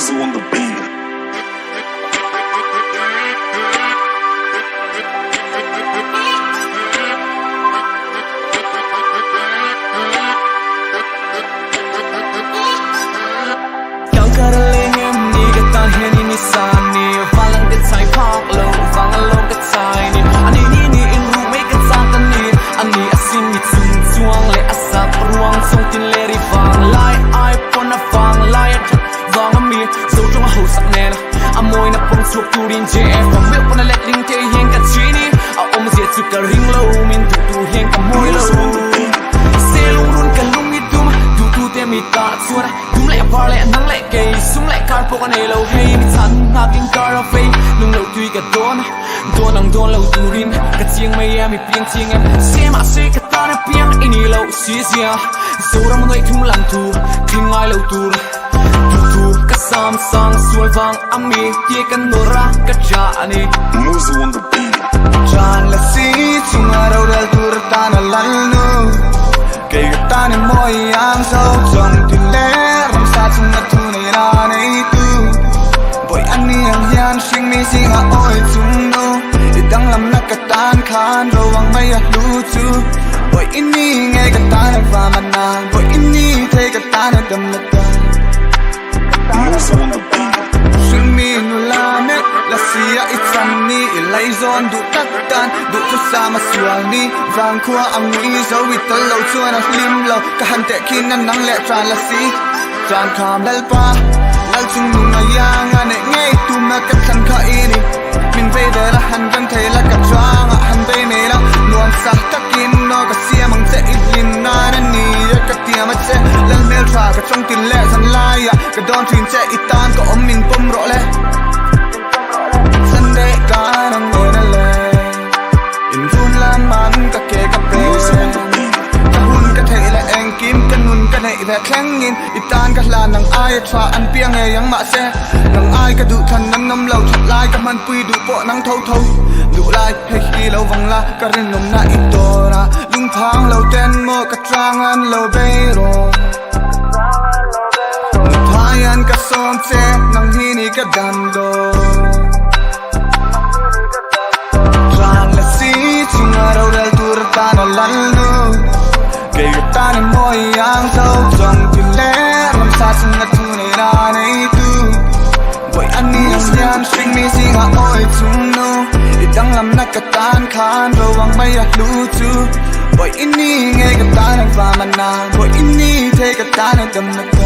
Muzu on the beat. Tangkar a leng em ni ka tan hian i ni san ni Valang te chai phak lo vang a lawm ka chai ni A ni ni ni in ruh mai ka chak a ni A ni a sin mi chung chuang leh a sak ruang chawng tin leh ri vang lai ai pawn a vang lai a that vang a mi Zo tawng a hausak nen a mawina pawm chhuak turin JF a meuh pawn a letling te hian ka chi ni A awmzia chu ka ring lo min duh tur hian ka mawi lo Se lungrun ka lung i dum duhtute mi tah chuan Tum leh var leh nang leh kei sum leh kar pawh ka nei lo hei mi chhan nghak in kar a vei nung loh tui ka dawn dawn ang dawn lo turin ka chiang mai a mi piang chiang em se mahse ka tan a piang i ni lo si zia Zoram ngaih thum lam thu thing ngai lo tur duh thu ka sam sang sual vang a mi tia ka nawr a ka cha a ni. Muzu on the beat. Tran la si chunga rorel tur atan a lal nu. Kei ka tan i mawi ang zo chawng ti le ramsa chunga thu nei la nei tu Bawi an ni ang hian hring mi zinga awi chung nu I danglam na ka tan khan ro ang mai a hlu chu Bawi i ni nge ka tan a va man na Bawi i ni thei ka tan a dam na ta Muzu on the beat. Hringmi nula mek la sia i chan ni i laizawn duh tak tan duh chu sam a sual ni vangkhua ang ngui zo i tal lo chuan a hlim lo ka han teh khin a nang leh tran la si tran kham lalpa lal chung nung a iang a neih ngei tum a ka thlan kha i ni min vei vel a han reng thei la ka chuang a han vei mai la nuam sa takin aw ka siam ang che i hlim nan a ni a ka tiam a che lal hmel tha ka chawng tin leh zan laiah ka dawn thin che i tan ka awm min pawm rawh le Sunday kan ang en a le in run lam an ka ke ka pen ka hun ka theih leh engkim ka nun ka neih ve thlengin i tan ka hlan nang aia tha an piang ngei ang mahse nang ai ka duh than an awm lo that lai ka hmanpui duh pawh nang tho tho duh lai hei hi lo vang la ka rinawmna i tawn a lungphang lo ten maw ka tlang an lo bei rawh Nuthain ka sawm che nang hi ni ka dam dawn Tran la si chunga rorel tur atan a lal nu Kei ka tan i mawi ang zo chawng ti le ramsa chunga thu nei la nei tu Bawi an ni ang hian hring mi zinga awi chung nu I danglam na ka tan khan ro ang mai a hlu chu Bawi i ni nge ka tan a va man na Bawi i ni thei ka tan a dam na ta.